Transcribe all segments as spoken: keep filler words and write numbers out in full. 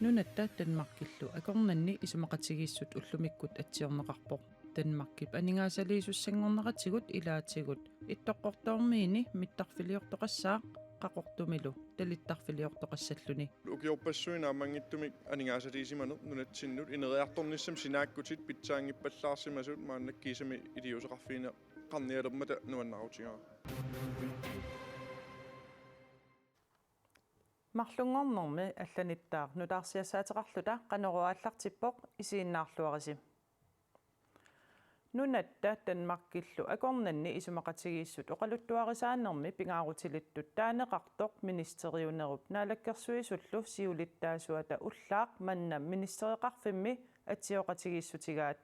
Nunatta Danmarkillu akornanni isumaqatigiissut ullumikkut atsiorneqarpoq. Danmarkip aningaasaliisussanngorneratigut ilaatigut Ittoqqortoormiini mittarfiliortoqassaaq Qaqortumilu talittarfiliortoqassalluni. Ukiorpassuit naammanngitsumik aningaasaliisimaneq nunatsinnut ineriartornissamut sinaakkutit pitsaanngippallaarsimasut maannakkut kiisami iliuuseqarfigineqarnialermata nuannaarutigaara. Marlunngornermi allanittaaq nutaarsiassaateqarluta Qanorooq aallartippoq, isiginnaarluarisi. Nunatta Danmarkillu akornanni isumaqatigiissut oqaluttuarisaanermi pingaarutilittut taaneqartoq ministeriunerup naalakkersuisullu siulittaasuata ullaaq manna ministereqarfimmi atsioqatigiissutigaat.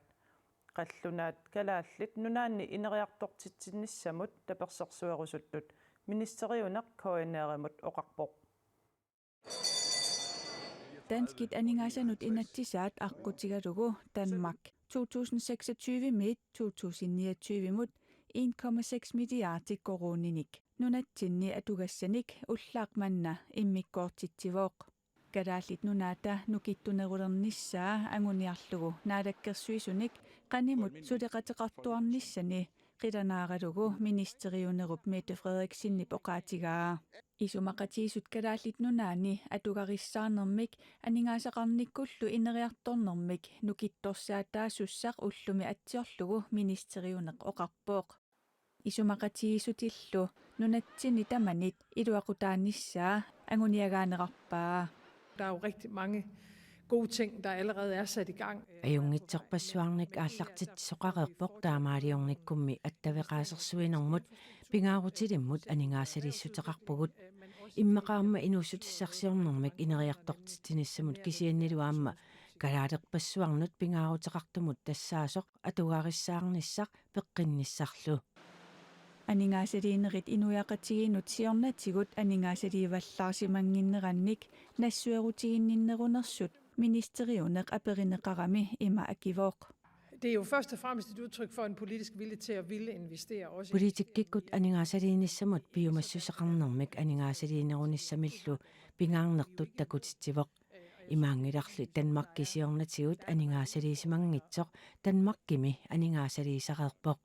Qallunaat Kalaallit Nunaanni ineriartortitsinissamut tapersersuerusuttut ministeriuneq K N R-imut oqarpoq. Danskit aningaasanut inatsisaat aqqutigalugu Danmark to tusind seksogtyve-miit to tusind niogtyve-mut en komma seks milliardi koruuninik nunatsinni atugassanik ullaaq manna immikkoortitsivoq. Kalaallit Nunaata nukittunerulernissaa anguniarlugu naalakkersuisunik qanimut suleqateqartuarnissani qilanaaralugu ministeriunerup Mette Frederiksenip oqaatigaa. Isumaqatigiissut Kalaallit Nunaanni atugarissaarnermik aningaasaqarnikkullu ineriartornermik nukittorsaataasussaq ullumi atsiorlugu ministeriuneq oqarpoq. Isumaqatigiissutillu nunatsinni tamanit iluaqutaanissaa anguniagaanerarpaa. Der er jo rigtig mange gode ting, der allerede er sat i gang. Ajunngitsorpassuarnik aallartitsisoqareerpoq, taamaaliornikkummi attaveqaasersuinermut pingaarutilimmut aningaasaliissuteqarpugut. Immaqa aamma inuussutissarsiornermik ineriartortitsinissamut kisiannilu aamma kalaalerpassuarnut pingaaruteqartumut tassaasoq atugarissaarnissaq peqqinnissarlu. Aningaasaliinerit inuiaqatigiinnut siornatigut aningaasaliivallaarsimannginnerannik nassuerutiginninnerunersut ministeriuneq aperineqarami ima akivoq. Det er jo først og fremmest et udtryk for en politisk vilje til at ville investere også i Politikkikkut aningaasaliinissamut piumassuseqarnermik aningaasaliinerunissamillu pingaarnertut takutitsivoq. Imaanngilarli Danmarki siornatigut aningaasaliisimanngitsoq Danmarkimi aningaasaliisareerpoq.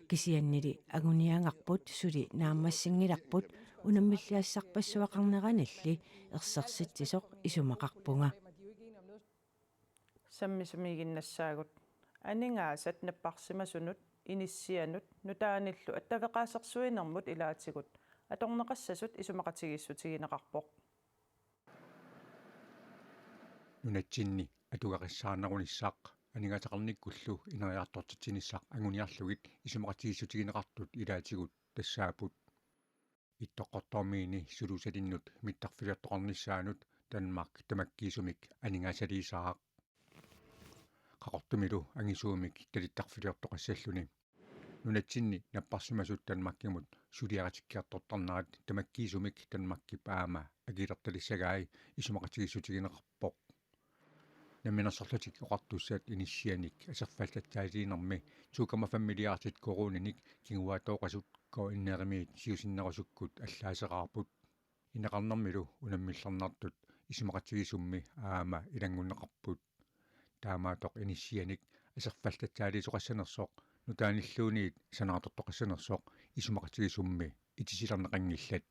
Kisiannili anguniagarput suli naammassinngilarput unammilliassarpassuaqarneranilli ersersitsisoq isumaqarpunga. Sammisumiiginnassaagut. Aningaasat napparsimasunut inissianut nutaanillu attaveqaasersuinermut ilaatigut atorneqassasut isumaqatigiissutigineqarpoq. Nunatsinni atugarissaarnerunissaq aningaasaqarnikkullu ineriartortitsinissaq anguniarlugit isumaqatigiissutigineqartut ilaatigut tassaapput. Ittoqqortoormiini sulusalinnut mittarfiliortoqarnissaanut Danmark tamakkiisumik aningaasaliisaaq. Qaqortumilu angisuumik talittarfiliortoqassalluni. Nunatsinni napparsimasut Danmarkimut suliaritikkiartortarnerat tamakkiisumik Danmarkip aamma akilertalissagai isumaqatigiissutigineqarpoq. Namminersorlutik Oqartussat inissianik aserfallatsaaliinermi to komma fem milliardit koruuninik kinguaattooqasut K N R-imiit siusinnerusukkut allaaseraarput. Ineqarnermilu unammillernartut isumaqatigiissummi aamma ilanngunneqarput. Taamaattoq inissianik aserfallatsaaliisoqassanersoq nutaanilluunniit sanaartortoqassanersoq isumaqatigiissummi itisilerneqanngillat.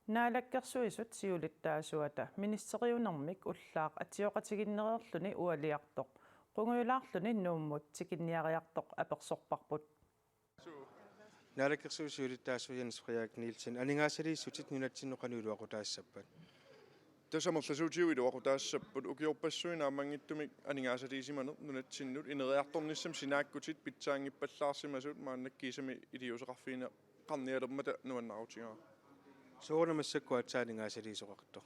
Naalakkersuisut siulittaasuata ministeriunermik ullaaq atsioqatiginnereerluni ualiartoq qungujulaarluni Nuummut tikinniariartoq apersorparput. Naalakkersuisut siulittaasua Jens Frederik Nielsen, aningaasaliissutit nunatsinnut qanoq iluaqutaassappat? Tassa amerlasuutigut iluaqutaassapput, ukiorpassuit naammanngitsumik aningaasaliisimaneq nunatsinnut ineriartornissamut sinaakkutit pitsaanngippallaarsimasut maannakkut kiisami iliuuseqarfigineqarnialermata nuannaarutigaara. Sooruna massakkut aatsaat aningaasaliisoqartoq?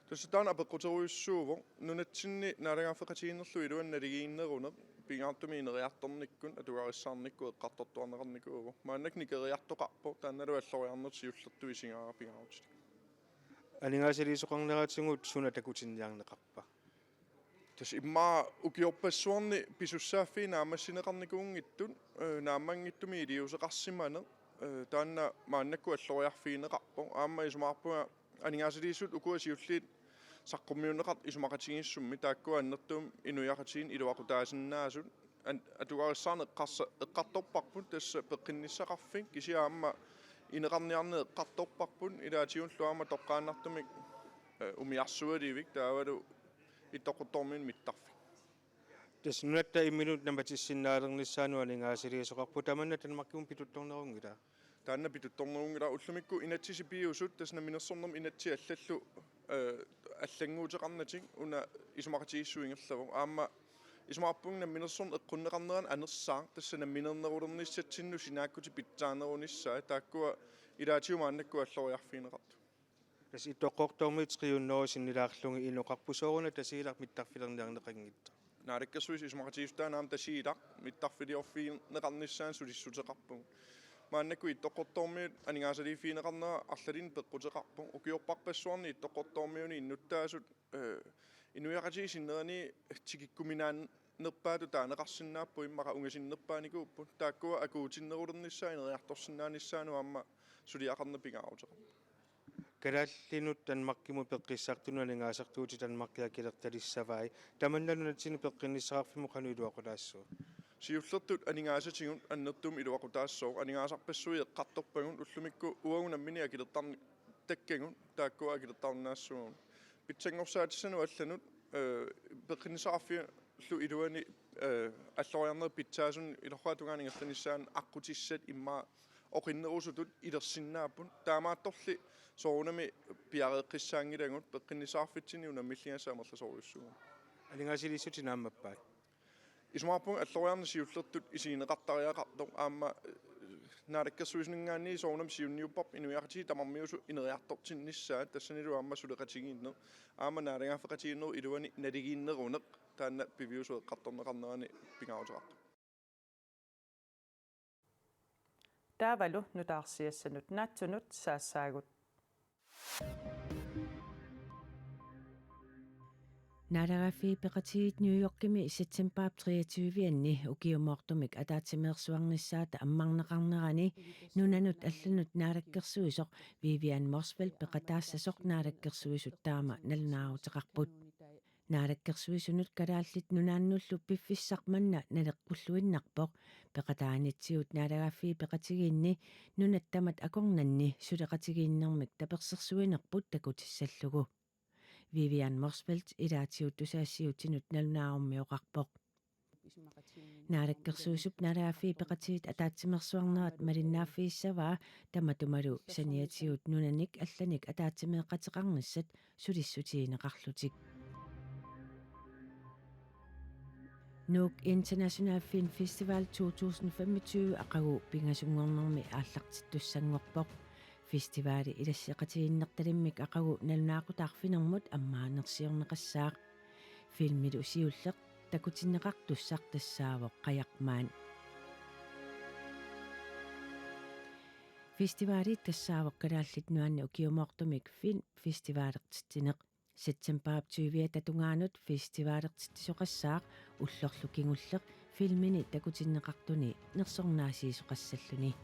Tassa taanna apeqquterujussuuvoq, nunatsinni naalagaaffeqatigiinnerlu iluani naligiinneruneq pingaartumik ineriartornikkut atugarissaarnikkut eqqartortuarneqarnikuuvoq. Maannakkut nikeriartoqarpoq, taannalu alloriarnertut siullertut isigaara pingaarutilik. Aningaasaliisoqarneratigut suna takutinniarneqarpa? Tassa immaqa ukiorpassuarni pisussaaffii naammassineqarnikuunngitsut, eh, naammanngitsumik iliuuseqarsimaneq, eh, taanna maannakkut alloriarfigineqarpoq. Aamma isumaqarpunga Aningaasaliisut ukua siulliit saqqummiunneqartut isumaqatigiissummi taakkua annertuumik inuiaqatigiinni iluaqutaasinnaasut an-, atugarissaarneq eqqarsa-, eqqartorparput tassa peqqinnissaqarfik kisianni aamma ineqarniarneq eqqartorparput ilaatigullu aamma toqqaannartumik, eh, umiarsualiivik taavalu Ittoqqortoormiunit mittarfik. Tassa nunatta imminut namatissinnaalernissaanut aningaasaliisoqarpoq tamanna Danmarkimut pituttornerunngilaq. Taanna pituttornerunngilaq ullumikkut inatsisit piviusut tassa namminersornermi inatsit allallu, eh, allannguuteqarnatik una isumaqatigiissuseq ingerlavoq. Aamma isumaqarpunga namminersorneq eqqunneqarnerani anersaaq tassa namminernerulernissatsinnut sinaakkutit pitsaanerunissaat taakkua ilaatigut maannakkut alloriarfigineqartut. Tassa Ittoqqortoormiit tre hundrede sinnilaarlugit inoqarpoq sooruna Tasiilaq mittarfilerniarneqanngitsoq. Naalakkersuisut isumaqatigiissutaannut aamma Tasiilaq mittarfiliorfigineqarnissaanut sulissuteqarpugut. Maannakkut Ittoqqortoormiut aningaasaliiffigineqarnera arlalinnik peqquteqarpoq. Ukiorpassuarni Ittoqqortoormiuni innuttaasut, eh, inuiaqatigiit sinnerani tikikkuminaannerpaatut taaneqarsinnaapput immaqa ungasinnerpaanikuupput. Taakkua akuutinnerulernissaat ineriartorsinnaanissaanut aamma suliaqarneq pingaaruteqarpoq. Kalaallinut Danmarkimut peqqissartunut aningaasartuutit Danmarkip akilertalissavai. Tamanna nunatsinni peqqinnissaqarfimmut qanoq iluaqutaassava? Siullertut aningaasatigut annertuumik iluaqutaassooq, aningaasarpassuit eqqartorpagut ullumikkut uagut nammineq akilertartakkagut taakkua akilertarunnaassavagut. Pitsanngorsaatissannut allanut, eh, peqqinnissaqarfiullu iluani, eh, alloriarnerit pitsaasut ilorraap tungaanut ingerlanissaannut aqqutissat immaqa oqinnerusutut ilersinnaapput. Taamaattorli soorunami piareeqqissaanngilagut peqqinnissaqarfitsinni unammilligassat amerlasoorujussuugamik. Aningaasaliissutit naammappai? Isumaqarpunga alloriarneq siullertut isigineqartariaqartoq aamma, eh, naalakkersuisuninngaanniit soorunami siunniupparput inuiaqatigiit tamarmiusut ineriartortinnissaat tassanilu aamma suleqatigiinneq aamma naalagaaffeqatigiinnerup iluani naligiinneruneq taanna piviusoq eqqartorneqarnerani pingaaruteqartoq. Taavalu nutaarsiassanut naatsunut saassaagut. Naalagaaffiit Peqatigiit New Yorkimi septembarip treogtyve-anni ukiumoortumik ataatsimeersuarnissaata ammarneqarnerani nunanut allanut naalakkersuisoq Vivian Motzfeldt peqataassasoq naalakkersuisut taama nalunaaruteqarput. Naalakkersuisunut Kalaallit Nunaannullu piffissaq manna naleqqulluinnarpoq, peqataanitsigut Naalagaaffiit Peqatigiinni nunat tamat akornanni suleqatigiinnermik tapersersuinerput takutissallugu. Vivian Motzfeldt ilaatigut tusagassiuutinut nalunaarummioqarpoq. Naalakkersuisup Naalagaaffiit Peqatigiit ataatsimeersuarnerat malinnaaffiissavaa tamatumalu saniatigut nunanik allanik ataatsimeeqateqarnissat sulissutigineqarlutik. Nuuk International Film Festival to tusind femogtyve aqagu pingasunngornermi aallartittussanngorpoq. Festivali ilasseqatigiinnertalimmik aqagu nalunaaqutaq arfinermut ammaanersiorneqassaaq. Filmilu siulleq takutinneqartussaq tassaavoq Qajarmaan. Festivali tassaavoq Kalaallit Nunaanni ukiumoortumik filmfestivalertitsineq. Septembarip tyviata tungaanut festivalertitsisoqassaaq ullorlu kingulleq filmini takutinneqartuni nersornaasiisoqassalluni.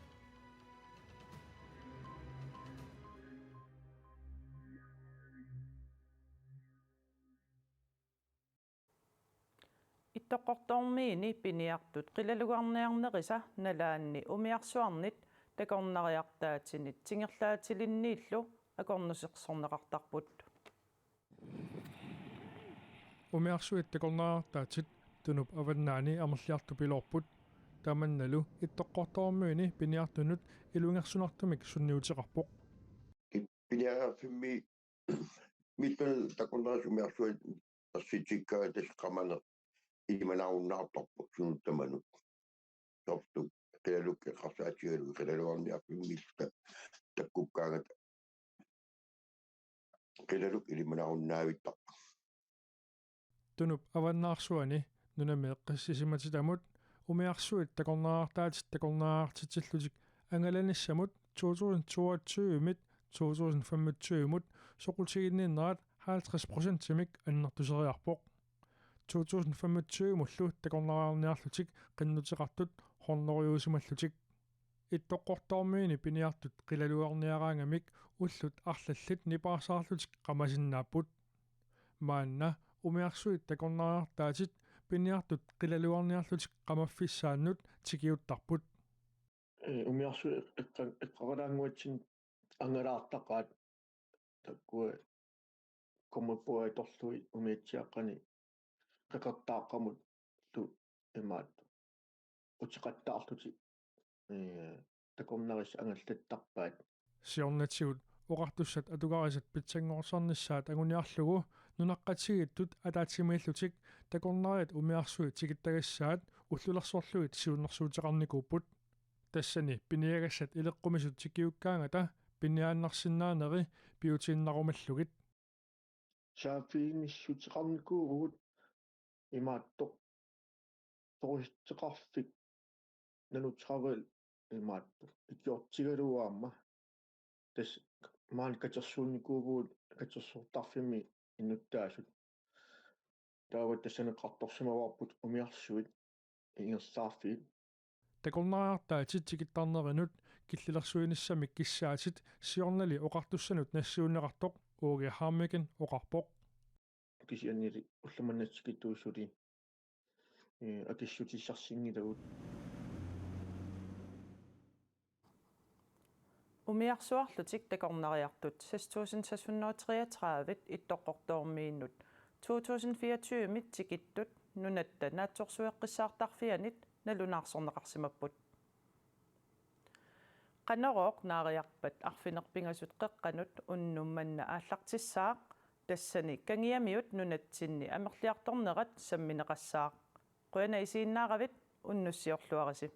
Ittoqqortoormiini piniartut qilalugarniarnerisa nalaanni umiarsuarnit takornariartaatinit tingerlaatilinniillu akornusersorneqartarput. Umiarsuit takornariartaatit Tunup Avannaani amerliartupiloorput. Tamannalu Ittoqqortoormiuni piniartunut ilungersunartumik sunniuteqarpoq. Piniarfimmi mitun takornariat umiarsuit ersitsikkaat tassa qamaneq ilimanarunnaartarpoq sunut tamanut. Soorlu qilalukkat eqqarsaatigalugit qilalugarniarfimmiilluta takkukkaangata qilaluk ilimanarunnaavittarput. Tunup Avannaarsuani nunami eqqissisimatitagut umiarsuit takornariartaatit takornariartitsillutik angalanissamut to tusind toogtyve-mit to tusind femogtyve-mut soqutiginninnerat halvtreds procentimik annertuseriarpoq. To tusind femogtyve-mullu takornariarniarlutik qinnuteqartut hundredejuusimallutik. Ittoqqortoormiini piniartut qilaluarniaraangamik ullut arlallit nipaarsaarlutik qamasinnaapput. Maanna umiarsuit takornariartaatit piniartut qilaluarniarlutik qamaffissaannut tikiuttarput. Ee, umiarsuit eqqa-, eqqaqalaannguatsinni angalaartaqaat takkua komapua torlui umiatsiaqqani qeqertaaqqamullu imaat uteqattaarlutik, ee, takornarissat angallattarpaat. Siornatigut oqartussat atugarisat pitsanngorsarnissaat anguniarlugu nunaqqatigiittut ataatsimiillutik takornariat umiarsuit tikittagassaat ullulersorlugit siunnersuuteqarnikuupput. Tassani piniagassat ileqqumisut tikiukkaangata piniaannarsinnaaneri piutiinnarumallugit. Saaffiginnissuteqarnikuuvugut imaattoq torisitseqarfik naluteqarfiit imaattoq ikiortigalugu aamma. Tassa maani katersuunnikuuvugut katersortarfimmi innuttaasut. Taava tassaneqartorsimavarput umiarsuit ingerlaarfiit. Takornariartaatit tikittarnerinut killilersuinissamik kissaatit siornali oqartussanut nassiunneqartoq Uge Hammeken oqarpoq. Kisiannili ullumannatsikkittuusuli, ee, akissutissarsinngilagut. Umiarsuarlutik takornariartut seks tusind seks hundrede og treogtredive Ittoqqortoormiinut to tusind fireogtyve-mit tikittut Nunatta Naatsorsueqqissaartarfianit nalunaarsorneqarsimapput. Qanorooq naariarpat arfineq-pingasut qeqqanut unnuk manna aallartissaaq, tassani kangiamiut nunatsinni amerliartornerat sammineqassaaq. Qujanaq isiginnaaravit, unnussiorluarisi.